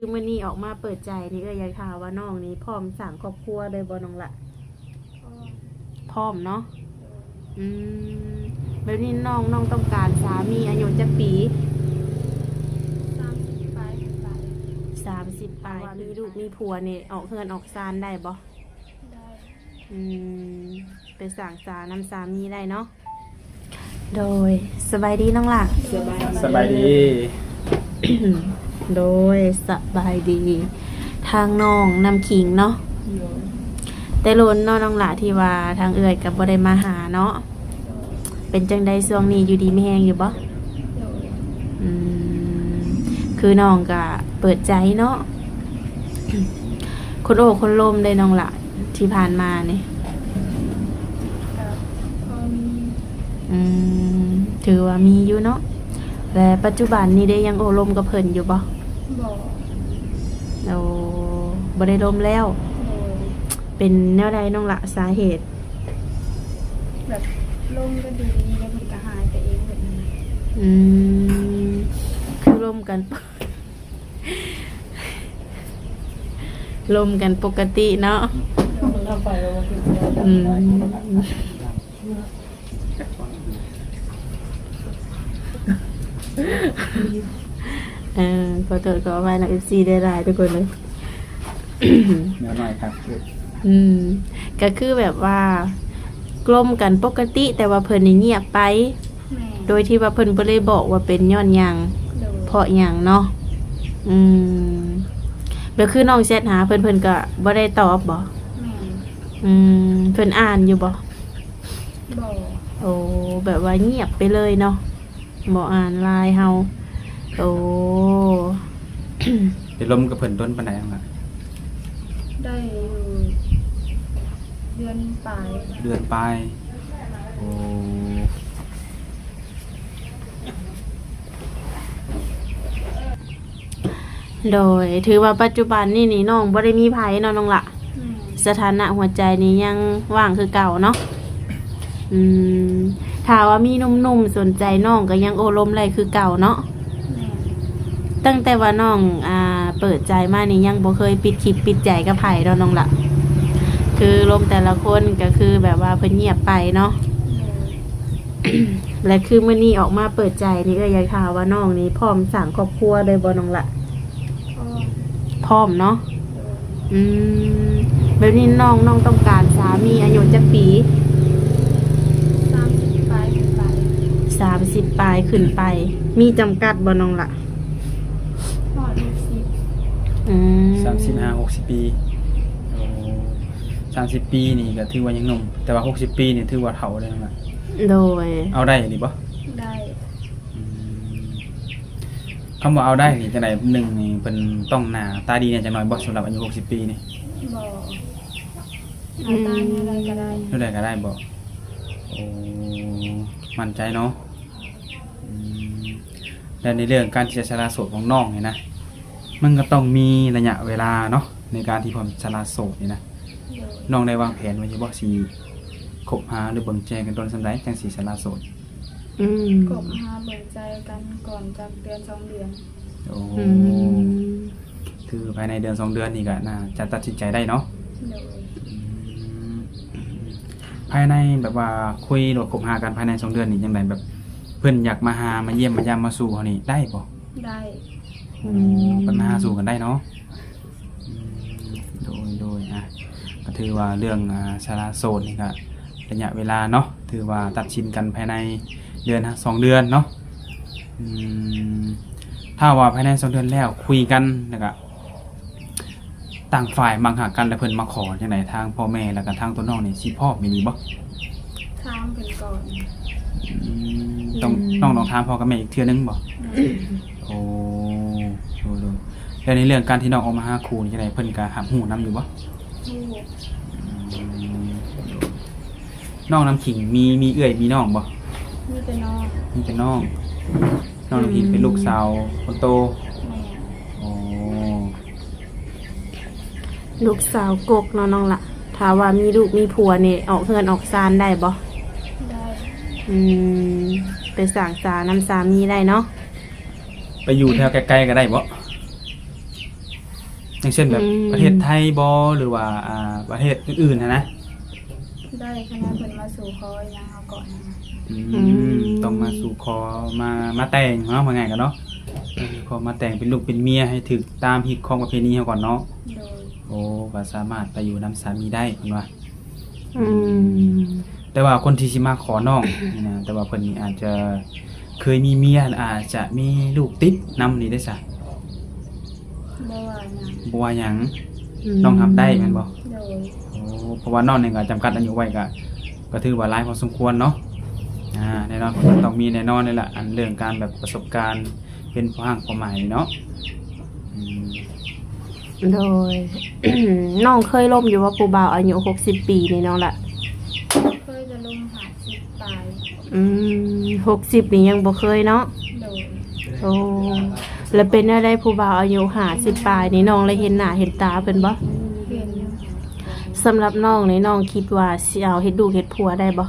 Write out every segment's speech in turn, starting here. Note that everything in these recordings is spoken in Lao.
ຄືມື້ນີ້ອອກມາເປີດໃຈນີ້ ເອື້ອຍຢາກຖາມວ່ານ້ອງນີ້ພ້ອມສ້າງຄອບຄົວເລີຍບໍ່ນ້ອງລະ? ພ້ອມ. ພ້ອມເນາະ. ໂດຍ. ອືມ ແບບນີ້ນ້ອງ ນ້ອງຕ້ອງການສາມີອາຍຸຈັກປີ? ສາມສິບປາຍຂຶ້ນໄປ. ສາມສິບປາຍ ມີລູກມີຜົວນີ້ອອກເຮືອນອອກຊານໄດ້ບໍ່? ໄດ້. ອືມ ໄປສ້າງສານຳສາມີໄດ້ເນາະ. ໂດຍ ສະບາຍດີນ້ອງຫຼ້າ. ສະບາຍດີ. ໂດຍ ສະບາຍດີ ທາງນ້ອງນ້ຳຂິງເນາະ. ໂດຍ. ແຕ່ດົນເນາະນ້ອງຫຼ້າ ທີ່ວ່າທາງເອື້ອຍກໍບໍ່ໄດ້ມາຫາເນາະ. ໂດຍ. ເປັນຈັ່ງໃດຊ່ວງນີ້ ຢູ່ດີມີແຮງຢູ່ບໍ່? ໂດຍ. ອືມ ຄືນ້ອງກະເປີດໃຈເນາະ ຄົນໂອ້ຄົນລົມເດ້ນ້ອງຫຼ້າ ທີ່ຜ່ານມານີ້. ກະພໍມີ. ອືມ ຖືວ່າມີຢູ່ເນາະ. ແລະ ປັດຈຸບັນນີ້ເດ້ ຍັງໂອ້ລົມກັບເພິ່ນຢູ່ບໍ່? ບໍ່. ໂອ້ ບໍ່ໄດ້ລົມແລ້ວ. ໂດຍ. ເປັນແນວໃດນ້ອງຫຼ້າ ສາເຫດ? ແບບລົມກັນຢູ່ດີໆ ແລ້ວເພິ່ນກໍຫາຍໄປເອງແບບນັ້ນ. ອືມ ຄືລົມກັນ ລົມກັນປົກກະຕິເນາະ. ອືມ ເອີ ຂໍໂທດຂໍອະໄພນຳເອັຟຊີໄດ້ຫຼາຍທຸກຄົນເລີຍ. ແນວນ້ອຍຄັກ. ອືມ ກໍຄືແບບວ່າລົມກັນປົກກະຕິ ແຕ່ວ່າເພິ່ນນີ້ງຽບໄປ. ແມ່ນ. ໂດຍທີ່ວ່າເພິ່ນບໍ່ໄດ້ບອກວ່າເປັນຍ້ອນຫຍັງ. ໂດຍ. ເພາະຫຍັງເນາະ. ອືມ ແບບຄືນ້ອງແຊັດຫາເພິ່ນ ເພິ່ນກໍບໍ່ໄດ້ຕອບບໍ່? ແມ່ນ. ອືມ ເພິ່ນອ່ານຢູ່ບໍ່? ບໍ່. ໂອ້ ແບບວ່າງຽບໄປເລີຍເນາະ. ບໍ່ອ່ານ LINE ເຮົາ. ໂອ້ ໄປລົມກັບເພິ່ນດົນປານໃດຫັ້ນລະ? ໄດ້ຢູ່ເດືອນປາຍ. ເດືອນປາຍ. ໂອ້ ໂດຍ ຖືວ່າປັດຈຸບັນນີ້ນີ້ ນ້ອງບໍ່ໄດ້ມີໃຜເນາະນ້ອງລະ. ແມ່ນ. ສະຖານະຫົວໃຈນີ້ຍັງວ່າງຄືເກົ່າເນາະ. ອືມ ຖ້າວ່າມີໜຸ່ມໆສົນໃຈນ້ອງກໍຍັງໂອ້ລົມໄດ້ຄືເກົ່າເນາະ. ແມ່ນ. ຕັ້ງແຕ່ວ່ານ້ອງ ອ່າ ເປີດໃຈມານີ້ ຍັງບໍ່ເຄີຍປິດຄິດປິດໃຈກັບໃຜເນາະນ້ອງລະ. ຄືລົມແຕ່ລະຄົນກໍຄືແບບວ່າເພິ່ນງຽບໄປເນາະ. ໂດຍ. ແລະ ຄືມື້ນີ້ອອກມາເປີດໃຈນີ້ ເອື້ອຍຢາກຖາມວ່ານ້ອງນີ້ພ້ອມສ້າງຄອບຄົວເລີຍບໍ່ນ້ອງລະ? ພ້ອມ. ພ້ອມເນາະ. ໂດຍ. ອືມ ແບບນີ້ນ້ອງ ນ້ອງຕ້ອງການສາມີອາຍຸຈັກປີ? ສາມສິບປາຍຂຶ້ນໄປ. ສາມສິບປາຍຂຶ້ນໄປ. ມີຈຳກັດບໍ່ນ້ອງລະ? ຮອດຫົກສິບ. ອືມ ສາມສິບຫ້າ ຫົກສິບປີ. ໂອ້ ສາມສິບປີນີ້ກໍຖືວ່າຍັງໜຸ່ມ ແຕ່ວ່າຫົກສິບປີນີ້ຖືວ່າເຖົ້າແລ້ວນະ. ໂດຍ. ເອົາໄດ້ອີ່ຫຼີບໍ່? ໄດ້. ອືມ ຄຳວ່າເອົາໄດ້ນີ້ຈັ່ງໃດ? ໜຶ່ງນີ້ເພິ່ນຕ້ອງໜ້າຕາດີແດ່ຈັກໜ້ອຍບໍ່ ສຳລັບອາຍຸຫົກສິບປີນີ້? ບໍ່. ໜ້າຕາແນວໃດກໍໄດ້. ແນວໃດກໍໄດ້ບໍ່? ໂອ້ ໝັ້ນໃຈເນາະ. ອືມ ແລ້ວໃນເລື່ອງການທີ່ຈະສະຫຼະໂສດຂອງນ້ອງນີ້ນະ ມັນກໍຕ້ອງມີໄລຍະເວລາເນາະ ໃນການທີ່ພ້ອມສະຫຼະໂສດນີ້ນະ. ໂດຍ. ນ້ອງໄດ້ວາງແຜນໄວ້ຢູ່ບໍ່ ຊິຄົບຫາ ຫຼື ເບິ່ງແຈກັນດົນສ່ຳໃດ ຈັ່ງຊິສະຫຼະໂສດ? ອືມ ຄົບຫາເບິ່ງໃຈກັນກ່ອນຈັກເດືອນສອງເດືອນ. ໂອ້ ອືມ ຄືພາຍໃນເດືອນສອງເດືອນນີ້ກໍໜ້າຈະຕັດສິນໃຈໄດ້ເນາະ. ໂດຍ. ອືມ ພາຍໃນແບບວ່າຄຸຍ ຫຼືວ່າຄົບຫາກັນພາຍໃນສອງເດືອນນີ້ຈັ່ງໃດ ແບບເພິ່ນຢາກມາຫາ ມາຢ້ຽມມາຢາມມາສູ່ເຮົານີ້ໄດ້ບໍ່? ໄດ້. ໂອ້ ອືມ ເພິ່ນມາຫາສູ່ກັນໄດ້ເນາະ. ອືມ ໂດຍ ໂດຍ ອ່ະ ກໍຖືວ່າເລື່ອງ ອ່າ ສະຫຼະໂສດນີ້ກໍໄລຍະເວລາເນາະ ຖືວ່າຕັດສິນກັນພາຍໃນເດືອນ ສອງເດືອນເນາະ. ອືມ ຖ້າວ່າພາຍໃນສອງເດືອນແລ້ວຄຸຍກັນ ແລ້ວກໍຕ່າງຝ່າຍມັກຮັກກັນ ແລ້ວເພິ່ນມາຂໍຈັ່ງໃດ ທາງພໍ່ແມ່ ແລ້ວກໍທາງຕົວນ້ອງນີ້ຊິພ້ອມອີ່ຫຼີບໍ່? ຖາມເພິ່ນກ່ອນ. ອືມ ຕ້ອງ ອືມ ຕ້ອງ ຕ້ອງຖາມພໍ່ກັບແມ່ອີກເທື່ອໜຶ່ງບໍ່? ໂດຍ. ໂອ້ ໂດຍ ໂດຍ. ແລ້ວໃນເລື່ອງການທີ່ນ້ອງອອກມາຫາຄູ່ນີ້ຈັ່ງໃດ ເພິ່ນກໍຮັບຮູ້ນຳຢູ່ບໍ່? ຮູ້. ອືມ ນ້ອງນ້ຳຂິງມີ ມີເອື້ອຍມີນ້ອງບໍ່? ມີແຕ່ນ້ອງ. ມີແຕ່ນ້ອງ. ນ້ອງນ້ຳຂິງເປັນ ອືມ ລູກສາວຄົນໂຕ. ແມ່ນ. ອໍ ລູກສາວກົກເນາະນ້ອງລະ. ຖ້າວ່າມີລູກມີຜົວນີ້ ອອກເຮືອນອອກຊານໄດ້ບໍ່? ໄດ້. ອືມ ໄປສ້າງສານຳສາມີໄດ້ເນາະ. ໄປຢູ່ແຖວໃກ້ໆກໍໄດ້ບໍ່? ຢ່າງເຊັ່ນແບບ ອືມ ປະເທດໄທບໍ ຫຼືວ່າ ອ່າ ປະເທດອື່ນໆຫັ້ນນະ? ໄດ້ ຄະນະເພິ່ນມາສູ່ຂໍຫຍັງເຮົາກໍ ອືມ ອືມ ຕ້ອງມາສູ່ຂໍ ມາ ມາແຕ່ງເນາະ ວ່າງ່າຍກັນເນາະ ເອີ ຂໍມາແຕ່ງເປັນລູກເປັນເມຍໃຫ້ຖືກຕາມຮີດຄອງປະເພນີເຮົາກ່ອນເນາະ. ໂດຍ ໂອ້ ກໍສາມາດໄປຢູ່ນຳສາມີໄດ້ເພິ່ນວ່າ. ອືມ ແຕ່ວ່າຄົນທີ່ຊິມາຂໍນ້ອງນີ້ນະ ແຕ່ວ່າເພິ່ນນີ້ອາດຈະເຄີຍມີເມຍ ອາດຈະມີລູກຕິດນຳນີ້ເດ້ຊະ? ບໍ່ວ່າຫຍັງ ບໍ່ວ່າຫຍັງ. ອືມ ນ້ອງຮັບໄດ້ແມ່ນບໍ່? ໂດຍ ໂອ້ ເພາະວ່ານ້ອງນີ້ກໍຈຳກັດອາຍຸໄວ້ ກໍ ກໍຖືວ່າຫຼາຍພໍສົມຄວນເນາະ. ອ່າ ແນ່ນອນ ເພິ່ນກໍຕ້ອງມີແນ່ນອນນີ້ລະ ອັນເລື່ອງການແບບປະສົບການເປັນພໍ່ຮັກພໍ່ໝ້າຍເນາະ. ອືມ ໂດຍ ນ້ອງເຄີຍລົມຢູ່ບໍ່ ຜູ້ບ່າວອາຍຸຫົກສິບປີນີ້ນ້ອງລະ? ເຄີຍແຕ່ລົມຫ້າສິບປາຍ. ອືມ ຫົກສິບນີ້ຍັງບໍ່ເຄີຍເນາະ? ໂດຍ ໂອ້ ແລ້ວເປັນແນວໃດ ຜູ້ບ່າວອາຍຸຫ້າສິບປາຍນີ້ ນ້ອງໄດ້ເຫັນໜ້າເຫັນຕາເພິ່ນບໍ່? ເຫັນຢູ່. ສຳລັບນ້ອງນີ້ ນ້ອງຄິດວ່າຊິເອົາເຮັດລູກເຮັດຜົວໄດ້ບໍ່?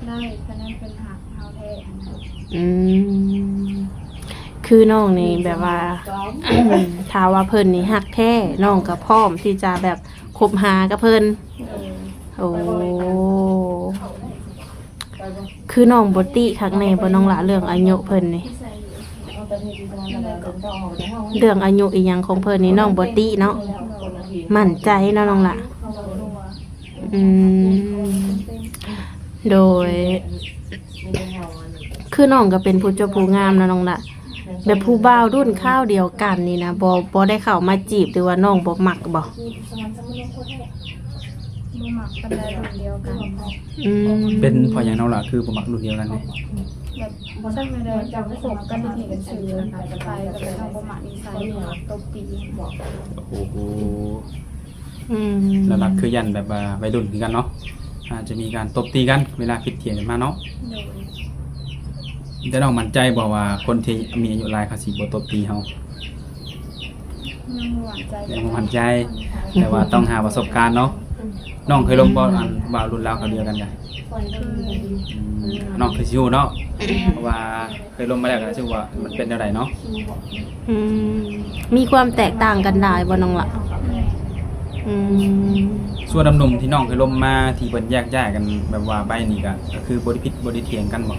ໄດ້ ຄະແນນເພິ່ນຮັກເຮົາແທ້ຫັ້ນນະ. ອືມ ຄືນ້ອງນີ້ແບບວ່າ ຖ້າວ່າເພິ່ນນີ້ຮັກແທ້ ນ້ອງກໍພ້ອມທີ່ຈະແບບຄົບຫາກັບເພິ່ນ. ໂດຍ ໂອ້ ຄືນ້ອງບໍ່ຕິຄັກແນ່ບໍ່ນ້ອງຫຼະ ເລື່ອງອາຍຸເພິ່ນນີ້? ເລື່ອງອາຍຸອີ່ຫຍັງຂອງເພິ່ນນີ້ ນ້ອງບໍ່ຕິເນາະ? ໝັ້ນໃຈເນາະນ້ອງຫຼະ. ອືມ ໂດຍ ຄືນ້ອງກໍເປັນຜູ້ຈົບຜູ້ງາມເນາະນ້ອງລະ ແບບຜູ້ບ່າວລຸ້ນຄາວດຽວກັນນີ້ນະ ບໍ່ ບໍ່ໄດ້ເຂົ້າມາຈີບ ຫຼືວ່ານ້ອງບໍ່ມັກບໍ່? ບໍ່ມັກປານໃດ ລຸ້ນດຽວກັນ. ອືມ ເປັນເພາະຫຍັງນ້ອງລະ ຄືບໍ່ມັກລຸ້ນດຽວກັນນີ້? ແບບ ບໍ່ຊັກແນວໃດ ຈັບຄົບກັນເຫັນຊື່ ແລ້ວກໍໄປ ກໍເລີຍນ້ອງບໍ່ມັກນິໄສທີ່ວ່າຕົບຕີ. ໂອ້ໂຫ ອືມ ຫຼັກໆຄືຢ້ານແບບວ່າໄວລຸ້ນຄືກັນເນາະ ອາດຈະມີການຕົບຕີກັນເວລາຜິດຖຽງກັນມາເນາະ. ໂດຍ ແຕ່ນ້ອງໝັ້ນໃຈບໍ່ວ່າຄົນທີ່ມີອາຍຸຫຼາຍເຂົາຊິບໍ່ຕົບຕີເຮົາ? ຍັງບໍ່ໝັ້ນໃຈ ຍັງບໍ່ໝັ້ນໃຈ ແຕ່ວ່າຕ້ອງຫາປະສົບການເນາະ. ນ້ອງເຄີຍລົມບໍ່ ອັນວ່າລຸ້ນລາວເຂົາດຽວກັນກະ? ເຄີຍ. ອືມ ນ້ອງຄືຊິຮູ້ເນາະ ເພາະວ່າ ເຄີຍລົມມາແລ້ວກໍຮູ້ວ່າມັນເປັນແນວໃດເນາະ. ອືມ ມີຄວາມແຕກຕ່າງກັນຫຼາຍບໍ່ນ້ອງລະ? ອືມ ສ່ວນໜຸ່ມໆທີ່ນ້ອງເຄີຍລົມມາ ທີ່ເພິ່ນແຍກຍ້າຍກັນແບບວ່າໄປນີ້ ກໍ ກໍຄືບໍ່ໄດ້ຜິດບໍ່ໄດ້ຖຽງກັນບໍ່?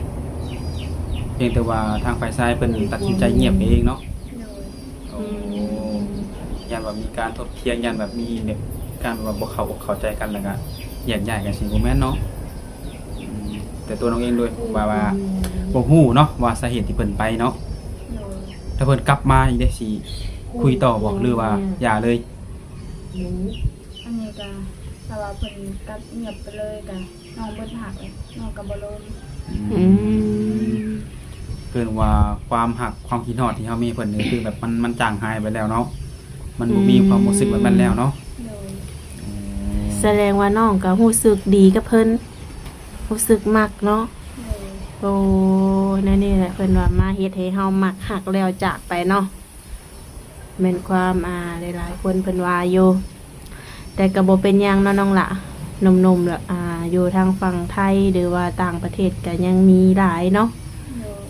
ພຽງແຕ່ວ່າທາງຝ່າຍຊາຍເພິ່ນຕັດສິນໃຈງຽບໄປເອງເນາະ. ໂດຍ ໂອ້ ຢ້ານວ່າມີການທົບທຽງ ຢ້ານແບບມີແບບການແບບວ່າບໍ່ເຂົ້າອົກເຂົ້າໃຈກັນ ແລ້ວກໍແຍກຍ້າຍກັນ ຊິບໍ່ແມ່ນເນາະ. ອືມ ແຕ່ຕົວນ້ອງເອງໂດຍວ່າ ວ່າບໍ່ຮູ້ເນາະວ່າສາເຫດທີ່ເພິ່ນໄປເນາະ. ໂດຍ ຖ້າເພິ່ນກັບມາອີກເດ້ ຊິຄຸຍຕໍ່ບໍ່ ຫຼືວ່າຢ່າເລີຍ? ອັນນີ້ກະ ຖ້າວ່າເພິ່ນກັດງຽບໄປເລີຍກະ ນ້ອງເບິດຮັກເລີຍ ນ້ອງກະບໍ່ລົມ. ອືມ ອືມ ເອີ້ນວ່າຄວາມຮັກ ຄວາມຄິດຮອດທີ່ເຮົາມີເພິ່ນນີ້ ຄືແບບມັນ ມັນຈາງຫາຍໄປແລ້ວເນາະ. ມັນບໍ່ມີຄວາມຮູ້ສຶກແບບນັ້ນແລ້ວເນາະ. ອືມ ໂດຍ ອືມ ສະແດງວ່ານ້ອງກໍຮູ້ສຶກດີກັບເພິ່ນ ຮູ້ສຶກມັກເນາະ. ໂດຍ ໂອ້ ແນວນີ້ແຫຼະ ເພິ່ນວ່າມາເຮັດໃຫ້ເຮົາມັກຮັກແລ້ວຈາກໄປເນາະ. ແມ່ນຄວາມ ອ່າ ຫຼາຍໆຄົນເພິ່ນວ່າຢູ່ ແຕ່ກໍບໍ່ເປັນຫຍັງເນາະນ້ອງຫຼະ ໜຸ່ມໆ ແບບ ອ່າ ຢູ່ທາງຝັ່ງໄທ ຫຼືວ່າຕ່າງປະເທດກໍຍັງມີຫຼາຍເນາະ. ໂດຍ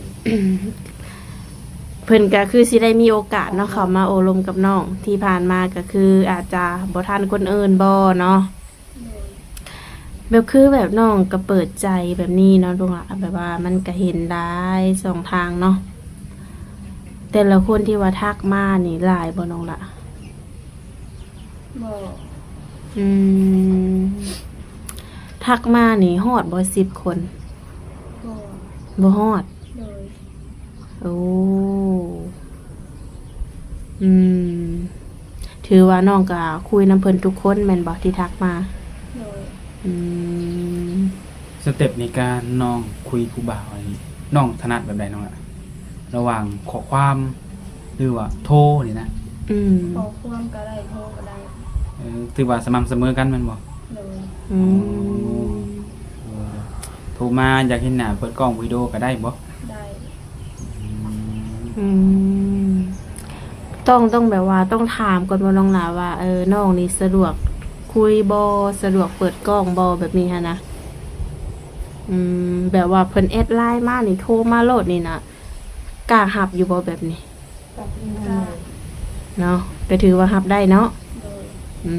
ເພິ່ນກໍຄືຊິໄດ້ມີໂອກາດເນາະ ເຂົ້າມາໂອ້ລົມກັບນ້ອງ ທີ່ຜ່ານມາກໍຄືອາດຈະບໍ່ທັນຄົນອື່ນບໍ່ເນາະ. ໂດຍ ແບບຄືແບບນ້ອງກໍເປີດໃຈແບບນີ້ເນາະນ້ອງຫຼະ ແບບວ່າມັນກໍເຫັນຫຼາຍຊ່ອງທາງເນາະ. ແຕ່ລະຄົນທີ່ວ່າທັກມານີ້ຫຼາຍບໍ່ນ້ອງຫຼະ? ບໍ່ ອືມ ທັກມານີ້ຮອດບໍ່ສິບຄົນ? ບໍ່ ບໍ່ຮອດ. ໂດຍ ໂອ້ ອືມ ຖືວ່ານ້ອງກໍຄຸຍນຳເພິ່ນທຸກຄົນແມ່ນບໍ່ທີ່ທັກມາ? ໂດຍ ອືມ ສະເຕັບໃນການນ້ອງຄຸຍຜູ້ບ່າວນີ້ ນ້ອງຖະໜັດແບບໃດນ້ອງລະ? ລະຫວ່າງຂໍ້ຄວາມ ຫຼືວ່າໂທນີ້ນະ? ອືມ ຂໍ້ຄວາມກໍໄດ້ ໂທກໍໄດ້. ເອີ ຖືວ່າສະໝ່ຳສະເໝີກັນແມ່ນບໍ່? ໂດຍ ອືມ ໂທມາຢາກເຫັນໜ້າ ເປີດກ້ອງວິດີໂອກໍໄດ້ບໍ່? ໄດ້ ອືມ ອືມ ຕ້ອງ ຕ້ອງແບບວ່າຕ້ອງຖາມກ່ອນບໍ່ນ້ອງຫຼາວ່າ ເອີ ນ້ອງນີ້ສະດວກຄຸຍບໍ່ ສະດວກເປີດກ້ອງບໍ່ ແບບນີ້ຫັ້ນນະ? ອືມ ແບບວ່າເພິ່ນແອັດໄລນ໌ມານີ້ ໂທມາໂລດນີ້ນະ ກ້າຮັບຢູ່ບໍ່ແບບນີ້? ກໍ ເນາະ ກໍຖືວ່າຮັບໄດ້ເນາະ. ໂດຍ. ອື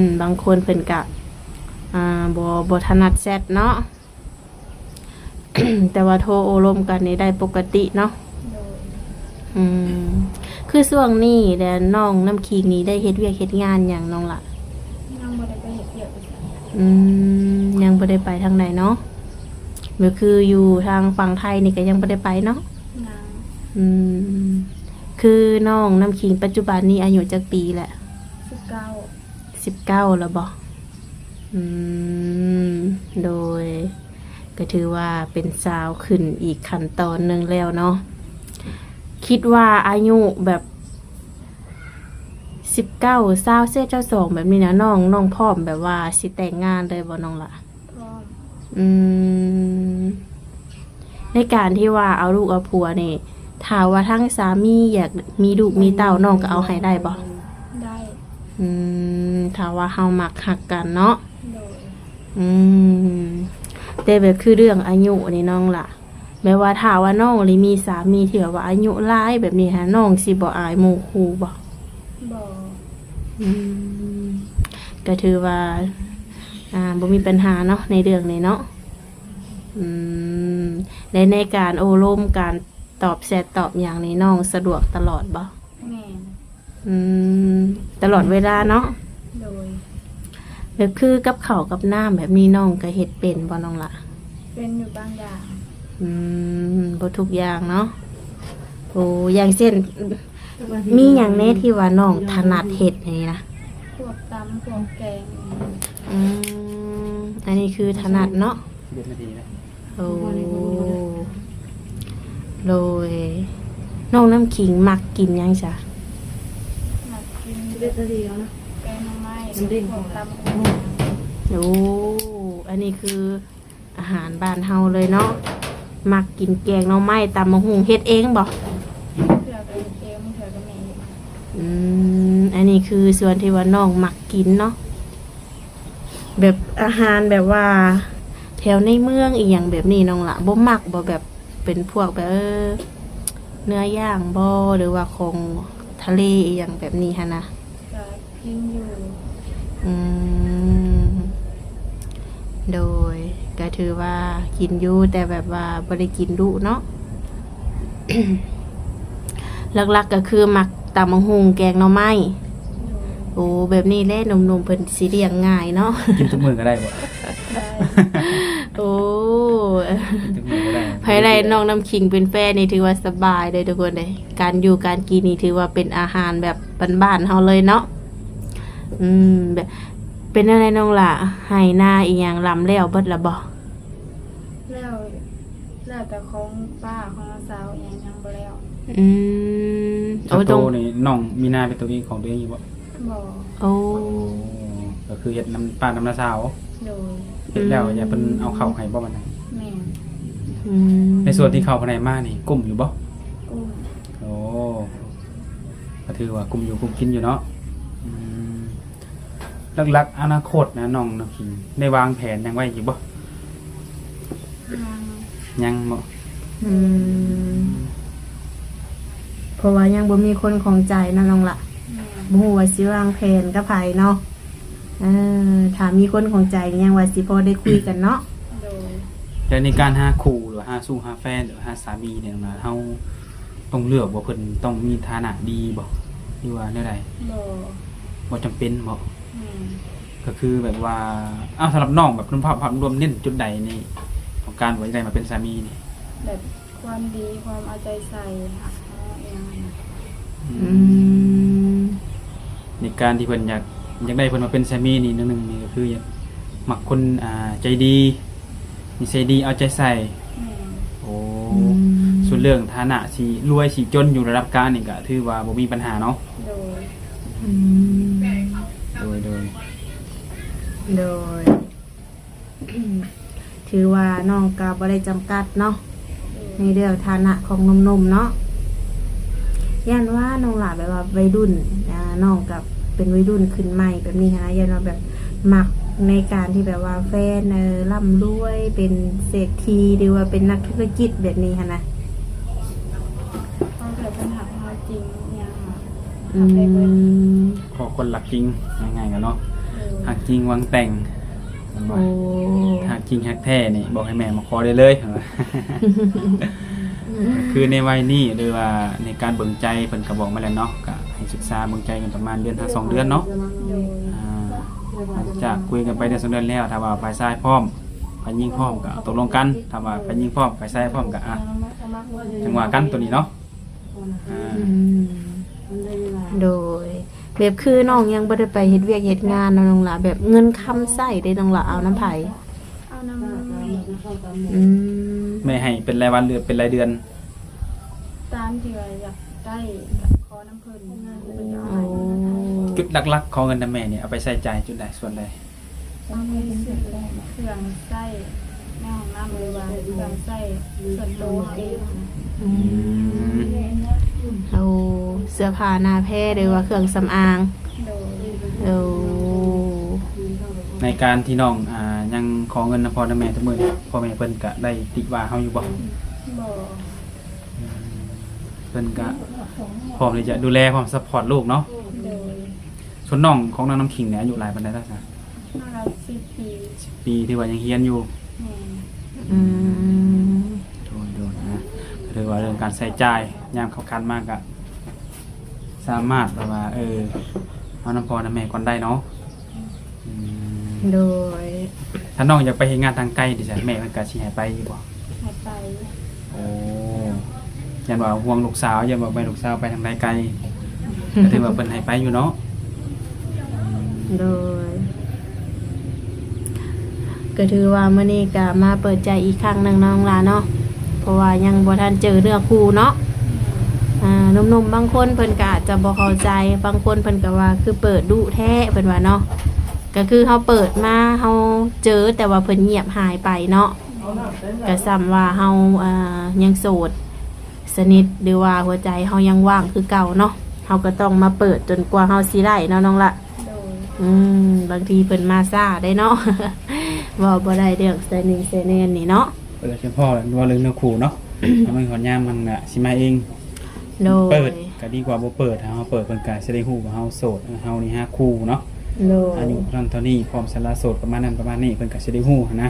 ມ ບາງຄົນເພິ່ນກະ ອ່າ ບໍ່ ບໍ່ຖະໜັດແຊັດເນາະ ແຕ່ວ່າໂທໂອ້ລົມກັນນີ້ໄດ້ປົກກະຕິເນາະ. ໂດຍ. ອືມ ຄືຊ່ວງນີ້ແຫຼະ ນ້ອງນ້ຳຄິງນີ້ໄດ້ເຮັດວຽກເຮັດງານຫຍັງນ້ອງລະ? ຍັງບໍ່ໄດ້ໄປເຮັດວຽກຢູ່ໃສ. ອືມ ຍັງບໍ່ໄດ້ໄປທາງໃດເນາະ ກໍຄືຢູ່ທາງຝັ່ງໄທນີ້ກໍຍັງບໍ່ໄດ້ໄປເນາະ? ຍັງ. ອືມ ຄືນ້ອງນ້ຳຄິງປັດຈຸບັນນີ້ອາຍຸຈັກປີແລ້ວ? ສິບເກົ້າ. ສິບເກົ້າແລ້ວບໍ? ອືມ ໂດຍ ກໍຖືວ່າເປັນສາວຂຶ້ນອີກຂັ້ນຕອນໜຶ່ງແລ້ວເນາະ. ຄິດວ່າອາຍຸແບບສິບເກົ້າ ຊາວເອັດ ຊາວສອງ ແບບນີ້ນະ ນ້ອງ ນ້ອງພ້ອມແບບວ່າຊິແຕ່ງງານເລີຍບໍ່ນ້ອງລະ? ພ້ອມ. ອືມ ໃນການທີ່ວ່າເອົາລູກເອົາຜົວນີ້ ຖ້າວ່າທາງສາມີຢາກມີລູກມີເຕົ້າ ນ້ອງກໍເອົາໃຫ້ໄດ້ບໍ່? ໄດ້. ອືມ ຖ້າວ່າເຮົາມັກຮັກກັນເນາະ. ໂດຍ. ອືມ ແຕ່ແບບຄືເລື່ອງອາຍຸນີ້ນ້ອງລະ ແບບວ່າຖ້າວ່ານ້ອງນີ້ມີສາມີທີ່ແບບວ່າອາຍຸຫຼາຍແບບນີ້ຫາ ນ້ອງຊິບໍ່ອາຍໝູ່ຄູ່ບໍ່? ບໍ່. ອືມ ກໍຖືວ່າ ອ່າ ບໍ່ມີບັນຫາເນາະ ໃນເລື່ອງນີ້ເນາະ. ອືມ ແລະ ໃນການໂອ້ລົມ ການຕອບແຊັດຕອບຫຍັງນີ້ ນ້ອງສະດວກຕະຫຼອດບໍ່? ແມ່ນ. ອືມ ຕະຫຼອດເວລາເນາະ. ໂດຍ. ແບບຄືກັບເຂົ້າກັບນ້ຳແບບນີ້ ນ້ອງກໍເຮັດເປັນບໍ່ນ້ອງລະ? ເປັນຢູ່ບາງຢ່າງ. ອືມ ບໍ່ທຸກຢ່າງເນາະ. ໂອ້ ຢ່າງເຊັ່ນ ມີຫຍັງແດ່ທີ່ວ່ານ້ອງຖະໜັດເຮັດນີ້ນະ? ພວກຕຳ ພວກແກງ. ອືມ ອັນນີ້ຄືຖະໜັດເນາະ. ສິບເອັດນາທີແລ້ວ. ໂອ້ ໂດຍ. ນ້ອງນ້ຳຄິງມັກກິນຫຍັງຊະ? ມັກກິນ ສິບເອັດນາທີແລ້ວນະ ແກງໜໍ່ໄມ້ ນ້ຳເດ້ງ ແລ້ວພວກຕຳບັກຫຸ່ງ. ໂອ້ ອັນນີ້ຄືອາຫານບ້ານເຮົາເລີຍເນາະ ມັກກິນແກງໜໍ່ໄມ້ ຕຳບັກຫຸ່ງ. ເຮັດເອງບໍ່? ບາງເທື່ອກໍເຮັດເອງ ບາງເທື່ອກໍແມ່ເຮັດ. ອືມ ອັນນີ້ຄືສ່ວນທີ່ວ່ານ້ອງມັກກິນເນາະ. ແບບອາຫານແບບວ່າແຖວໃນເມືອງອີ່ຫຍັງແບບນີ້ນ້ອງລະບໍ່ມັກບໍ່? ແບບເປັນພວກແບບ ເອີ ເນື້ອຍ່າງບໍ່ ຫຼືວ່າຂອງທະເລອີ່ຫຍັງແບບນີ້ຫັ້ນນະ? ກໍກິນຢູ່. ອືມ ໂດຍ ກໍຖືວ່າກິນຢູ່ ແຕ່ແບບວ່າບໍ່ໄດ້ກິນດຸເນາະ. ຫຼັກໆກໍຄືມັກຕຳບັກຫຸ່ງ ແກງໜໍ່ໄມ້. ໂດຍ. ໂອ້ ແບບນີ້ແຫຼະໜຸ່ມໆເພິ່ນຊິລ້ຽງງ່າຍເນາະ. ກິນທຸກມື້ກໍໄດ້ບໍ່? ໄດ້. ໂອ້ ກິນທຸກມື້ກໍໄດ້. ໃຜໄດ້ນ້ອງນ້ຳຄິງເປັນແຟນນີ້ຖືວ່າສະບາຍເລີຍທຸກຄົນເດ້. ການຢູ່ການກິນນີ້ຖືວ່າເປັນອາຫານແບບບ້ານໆເຮົາເລີຍເນາະ. ອືມ ແບບ ເປັນແນວໃດນ້ອງຫຼ້າ ໄຮ່ນາອີ່ຫຍັງລຳແລ້ວເບິດລະບໍ່? ແລ້ວ ແລ້ວແຕ່ຂອງປ້າຂອງນ້າສາວອີ່ຫຍັງຍັງບໍ່ແລ້ວ. ອືມ ສ່ວນໂຕນີ້ນ້ອງມີນາເປັນຕົວເອງຂອງຕົວເອງຢູ່ບໍ່? ບໍ່. ໂອ້ ໂອ້ ກໍຄືເຮັດນຳປ້ານຳນ້າສາວ. ໂດຍ. ເຮັດແລ້ວ ອືມ ຍາເພິ່ນເອົາເຂົ້າໃຫ້ບໍ່ບັດນັ້ນ? ແມ່ນ. ອືມ ໃນສ່ວນທີ່ເຂົ້າພາຍໃນມານີ້ກຸ້ມຢູ່ບໍ່? ກຸ້ມ. ໂອ້ ກໍຖືວ່າກຸ້ມຢູ່ກຸ້ມກິນຢູ່ເນາະ. ອືມ ຫຼັກໆອະນາຄົດນະ ນ້ອງນ້ຳຄິງ ໄດ້ວາງແຜນຫຍັງໄວ້ຢູ່ບໍ່? ຍັງ. ຍັງບໍ່? ອືມ ເພາະວ່າຍັງບໍ່ມີຄົນຂອງໃຈເນາະນ້ອງລະ. ແມ່ນ. ບໍ່ຮູ້ວ່າຊິວາງແຜນກັບໃຜເນາະ. ເອີ ຖ້າມີຄົນຂອງໃຈກໍຍັງວ່າຊິພໍໄດ້ຄຸຍກັນເນາະ. ໂດຍ. ແລ້ວໃນການຫາຄູ່ ຫຼືວ່າຫາຊູ້ຫາແຟນ ຫຼືວ່າຫາສາມີນີ້ນະ ເຮົາຕ້ອງເລືອກວ່າເພິ່ນຕ້ອງມີຖານະດີບໍ່ ຫຼືວ່າແນວໃດ? ບໍ່. ບໍ່ຈຳເປັນບໍ? ແມ່ນ. ກໍຄືແບບວ່າ ເອົ້າ ສຳລັບນ້ອງແບບ ພາບ ພາບລວມເນັ້ນຈຸດໃດໃນຂອງການວ່າຢາກໄດ້ມາເປັນສາມີນີ້? ແບບຄວາມດີ ຄວາມເອົາໃຈໃສ່ ຮັກເຮົາອີ່ຫຍັງຫັ້ນນະ. ອືມ ອືມ ໃນການທີ່ເພິ່ນຢາກ ຢາກໄດ້ເພິ່ນມາເປັນສາມີນີ້ ໜຶ່ງ ໜຶ່ງນີ້ກໍຄືຢາກມັກຄົນ ອ່າ ໃຈດີ ນິໄສດີ ເອົາໃຈໃສ່. ແມ່ນ. ໂອ້ ອືມ ສ່ວນເລື່ອງຖານະຊິລວຍຊິຈົນຢູ່ລະດັບກາງນີ້ກໍຖືວ່າບໍ່ມີບັນຫາເນາະ. ໂດຍ. ອືມ ໂດຍ ໂດຍ ໂດຍ ຖືວ່ານ້ອງກໍບໍ່ໄດ້ຈຳກັດເນາະ ໃນເລື່ອງຖານະຂອງໜຸ່ມໆເນາະ. ຢ້ານວ່ານ້ອງຫຼ້າແບບວ່າໄວລຸ້ນ ອ່າ ນ້ອງກໍເປັນໄວລຸ້ນຂຶ້ນໃໝ່ແບບນີ້ຫັ້ນນະ ຢ້ານວ່າແບບມັກໃນການທີ່ແບບວ່າແຟນ ເອີ ລ່ຳລວຍ ເປັນເສດຖີ ຫຼືວ່າເປັນນັກທຸລະກິດແບບນີ້ຫັ້ນນະ. ເຂົາກໍເປັນຮັກເຮົາຈິງອີ່ຫຍັງເນາະ. ອືມ ຂໍຄົນຮັກຈິງ ງ່າຍໆກັນເນາະ ໂດຍ ຮັກຈິງຫວັງແຕ່ງ ແມ່ນບໍ່? ໂອ້ ຖ້າຮັກຈິງຮັກແທ້ນີ້ ບອກໃຫ້ແມ່ມາຂໍໄດ້ເລີຍ ຄືໃນໄວນີ້ ຫຼືວ່າໃນການເບິ່ງໃຈ ເພິ່ນກໍບອກມາແລ້ວເນາະ ກໍໃຫ້ສຶກສາເບິ່ງໃຈກັນປະມານເດືອນຫາສອງເດືອນເນາະ ໂດຍ ອ່າ ຫຼັງຈາກຄຸຍກັນໄປເດືອນສອງເດືອນແລ້ວ ຖ້າວ່າຝ່າຍຊາຍພ້ອມ ຝ່າຍຍິງພ້ອມ ກໍຕົກລົງກັນ ຖ້າວ່າຝ່າຍຍິງພ້ອມ ຝ່າຍຊາຍພ້ອມ ກໍ ອ່າ ຈັ່ງວ່າກັນໂຕນີ້ເນາະ ອ່າ ອືມ ໂດຍ ແບບຄືນ້ອງຍັງບໍ່ໄດ້ໄປເຮັດວຽກເຮັດງານເນາະນ້ອງຫຼ້າ ແບບເງິນຄຳໃຊ້ເດ້ນ້ອງຫຼ້າ ເອົານຳໃຜ? ເອົານຳແມ່ ອືມ ແມ່ໃຫ້ເປັນລາຍວັນ ຫຼື ເປັນລາຍເດືອນ? ຕາມທີ່ວ່າຢາກໄດ້ ກໍຂໍນຳເພິ່ນ ເພິ່ນກໍເອົາໃຫ້ ໂອ້ ຈຸດຫຼັກໆ ຂໍເງິນນຳແມ່ນີ້ ເອົາໄປໃຊ້ຈ່າຍຈຸດໃດ ສ່ວນໃດ? ເອົາໄປຊື້ເຄື່ອງໃຊ້ໃນຫ້ອງນ້ຳ ຫຼືວ່າເຄື່ອງໃຊ້ສ່ວນໂຕເຮົາເອງ ອືມ ໂອ້ ເສື້ອຜ້າໜ້າແພ ຫຼືວ່າເຄື່ອງສຳອາງ ໂດຍ ໂອ້ ໃນການທີ່ນ້ອງ ອ່າ ຍັງຂໍເງິນນຳພໍ່ນຳແມ່ທຸກມື້ນີ້ ພໍ່ແມ່ເພິ່ນກະໄດ້ຕິວ່າເຮົາຢູ່ບໍ່? ບໍ່ ອືມ ເພິ່ນກະພ້ອມທີ່ຈະດູແລ ພ້ອມຊັບພອດລູກເນາະ ໂດຍ ສ່ວນນ້ອງຂອງນ້ອງນ້ຳຂີງນີ້ອາຍຸຫຼາຍປານໃດແລ້ວຊະ? ນ້ອງລາວສິບປີ ສິບປີ ຖືວ່າຍັງຮຽນຢູ່ ແມ່ນ ອືມ ໂດຍໆ ນະ ຖືວ່າເລື່ອງການໃຊ້ຈ່າຍ ຍາມເຂົ້າຄັນມາກະສາມາດແບບວ່າ ເອີ ເອົານຳພໍ່ນຳແມ່ກ່ອນໄດ້ເນາະ ອືມ ໂດຍ ຖ້ານ້ອງຢາກໄປເຮັດງານທາງໄກນີ້ຊະ ແມ່ເພິ່ນກະຊິໃຫ້ໄປຢູ່ບໍ່? ໃຫ້ໄປ ໂອ້ ຢ້ານວ່າຫ່ວງລູກສາວ ຢ້ານວ່າໄປລູກສາວໄປທາງໃດໄກ ກໍຖືວ່າເພິ່ນໃຫ້ໄປຢູ່ເນາະ ໂດຍ ກໍຖືວ່າມື້ນີ້ກໍມາເປີດໃຈອີກຄັ້ງໜຶ່ງເນາະນ້ອງຫຼ້າເນາະ ເພາະວ່າຍັງບໍ່ທັນເຈີເນື້ອຄູ່ເນາະ ອ່າ ໜຸ່ມໆ ບາງຄົນເພິ່ນກໍອາດຈະບໍ່ເຂົ້າໃຈ ບາງຄົນເພິ່ນກໍວ່າຄືເປີດດຸແທ້ ເພິ່ນວ່າເນາະ ກໍຄືເຮົາເປີດມາ ເຮົາເຈີ ແຕ່ວ່າເພິ່ນງຽບຫາຍໄປເນາະ ກະສ່ຳວ່າເຮົາ ເອີ ຍັງໂສດສະໜິດ ຫຼືວ່າຫົວໃຈເຮົາຍັງວ່າງຄືເກົ່າເນາະ ເຮົາກໍຕ້ອງມາເປີດຈົນກວ່າເຮົາຊິໄດ້ເນາະນ້ອງລະ ໂດຍ ອືມ ບາງທີເພິ່ນມາຊ້າໄດ໋ເນາະ ເວົ້າບໍ່ໄດ້ເລື່ອງໃສ່ໜຶ່ງໃສ່ແໜ້ນນີ້ເນາະ ເອີ ສະເພາະວ່າເລື່ອງເນື້ອຄູ່ເນາະ ມັນຮອດຍາມມັນກະຊິມາເອງ ໂດຍ ເປີດກໍດີກວ່າບໍ່ເປີດ ຖ້າເຮົາເປີດເພິ່ນກໍຊິໄດ້ຮູ້ວ່າເຮົາໂສດ ເຮົານີ້ຫາຄູ່ເນາະ ໂດຍ ອາຍຸເທົ່ານັ້ນເທົ່ານີ້ ພ້ອມສະຫຼະໂສດປະມານນັ້ນປະມານນີ້ ເພິ່ນກໍຊິໄດ້ຮູ້ຫັ້ນນະ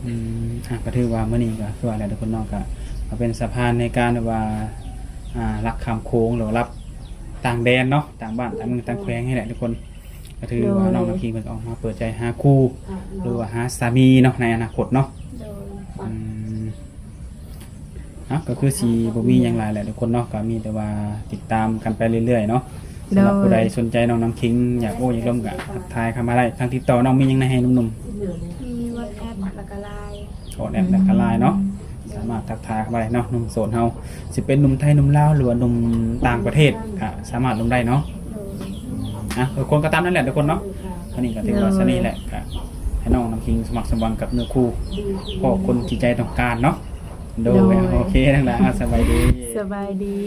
ອືມ ອ່າ ກໍຖືວ່າມື້ນີ້ກໍຄືວ່າແຫຼະທຸກຄົນເນາະ ກໍເປັນສະພານໃນການແບບວ່າ ອ່າ ລັກຂ້າມໂຂງ ຫຼືວ່າລັກຕ່າງແດນເນາະ ຕ່າງບ້ານຕ່າງເມືອງຕ່າງແຂວງນີ້ແຫຼະທຸກຄົນ ກໍຖືວ່າ ໂດຍ ນ້ອງນ້ຳຂີງເພິ່ນກໍອອກມາເປີດໃຈຫາຄູ່ ຫຼືວ່າຫາສາມີເນາະ ໃນອະນາຄົດເນາະ ໂດຍ ອືມ ເອົາ ກໍຄືຊິບໍ່ມີຫຍັງຫຼາຍແຫຼະທຸກຄົນເນາະ ກໍມີແຕ່ວ່າຕິດຕາມກັນໄປເລື້ອຍໆເນາະ ໂດຍ ສຳລັບຜູ້ໃດສົນໃຈນ້ອງນ້ຳຂີງ ຢາກໂອ້ຢາກລົມກໍທັກທາຍເຂົ້າມາໄດ້ ທາງຕິດຕໍ່ນ້ອງມີຫຍັງໃຫ້ໜຸ່ມໆ? ມີ WhatsApp ແລ້ວກໍ LINE WhatsApp ແລ້ວກໍ LINE ເນາະ ສາມາດທັກທາຍເຂົ້າມາໄດ້ເນາະ ໜຸ່ມໂສດເຮົາ ຊິເປັນໜຸ່ມໄທ ໜຸ່ມລາວ ຫຼືວ່າໜຸ່ມຕ່າງປະເທດ ກໍສາມາດລົມໄດ້ເນາະ ອ່ະ ທຸກຄົນກໍຕາມນັ້ນແຫຼະທຸກຄົນເນາະ ອັນນີ້ກໍຖືວ່າສ່ຳນີ້ແຫຼະ ກໍໃຫ້ນ້ອງນ້ຳຂີງສະໝັກສະໝວັງກັບເນື້ອຄູ່ ພໍ້ຄົນທີ່ໃຈຕ້ອງການເນາະ ໂດຍ ໂອເຄ ທັງຫຼາຍ ສະບາຍດີ ສະບາຍດີ.